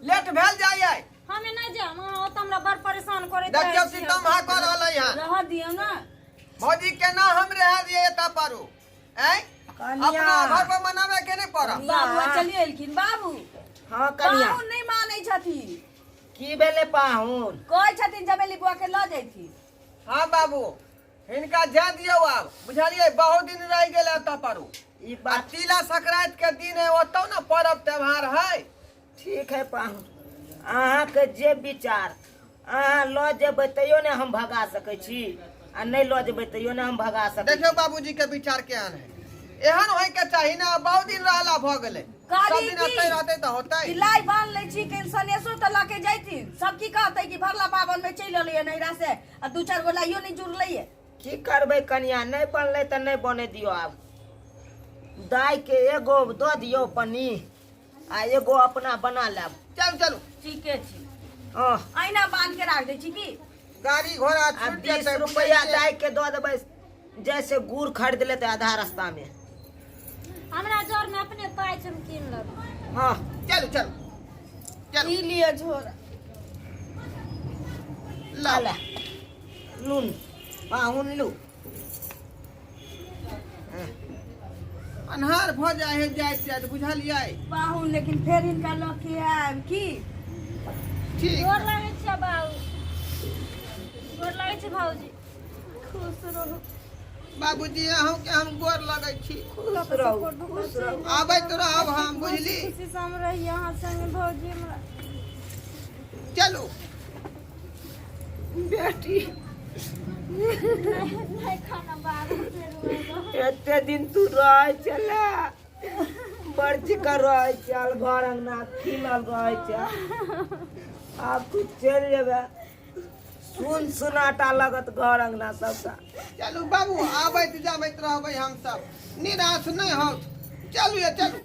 Late भेल जाइए। हमे नहि जायब, अहाँ ओतऽ हमरा बड़ परेशान करैत देखियौ रहै छियै। सीता महा कऽ रहलै हन। रहऽ दियौ ने। भौजी, केना हम रह दिए एतऽ परू ऐं? कनिया। अपना घर पर मनावे के नहीं पड़त। बाबू चलिए एलखिन बाबू। हाँ कनिया। पाहुन नहि मानै छथिन। की भेलै पाहुन? कहै छथिन जमेली बुआ के लऽ जैथिन। हाँ बाबू, हिनका जा दियौ आब, बुझलियै? बहुत दिन रहि गेल एतऽ परू। ई आ बात तिला संक्रांति के दिन है, ओतौ ने पर्व त्योहार है। ठीक है पाहुन, अहाँके जे विचार, अहाँ लऽ जेबै तैयो ने हम भगा सकै छी आ नहि लऽ जेबै तैयो ने हम भगा सकै। देखियौ बाबूजी के विचार केहन है, एहन होय के चाही ने। बहुत दिन रहला भऽ गेलै, सब कहली दिन की? एतै रहतै तऽ होतै? कि लाइ बान्ह लै छी, कनि सनेसो तऽ लऽ के जैथिन। सब की कहतै कि भरला पाबन में चलि एलैया नैहरा से आ दू चारि गो लाइयो नहि जुड़लैया। की करबै कनिया, नहि बनलै तऽ नहि बने दियौ। आब दाइके एगो दऽ दियौ पन्नी आ एगो अपना बना लेब। चलू चलू। ठीके छी। हँ। अहिना बान्ह के राख दै छी की? गाड़ी घोड़ा आ छूट 20 जेतै रुपैआ बुझै छियै? दाइ के दऽ देबै, जैसे गुड़ खरीद लेतै आधा रास्ता में। हमरा जर में अपने पाइ छै, हम कीन लेब। हँ। चलू चलू चलू। ई लिअ झोरा। लाउ। ले लून पाहुन लू। अन्हार भऽ जाइ है जाइत जाइत, बुझलियै? पाहुन, लेकिन फेर हिनका लऽ के आयब की? ठीक। गोर लागै छै बाबू, गोर लागै छै भाउजी। खुश रहू। बाबूजी, अहूँके हम गोर लगै छी। खुश रहू, खुश रहू। आबैत रहब हम, बुझली? खुशी से हम रही अहाँ संगे भौजी हमरा। चलू। बेटी। नहि खाना बाबू, फेर रोएगा। एते दिन तू रह छले, बड़ चिकन रह चल, घर अंगना खिलल रह चल, आब तू चलि जेबे, सुन सुनाटा लगत घर अंगना सबटा। चलू बाबू, आबैत जाबैत रहबै हमसब, निराश नहि होत। चलू ये चलू।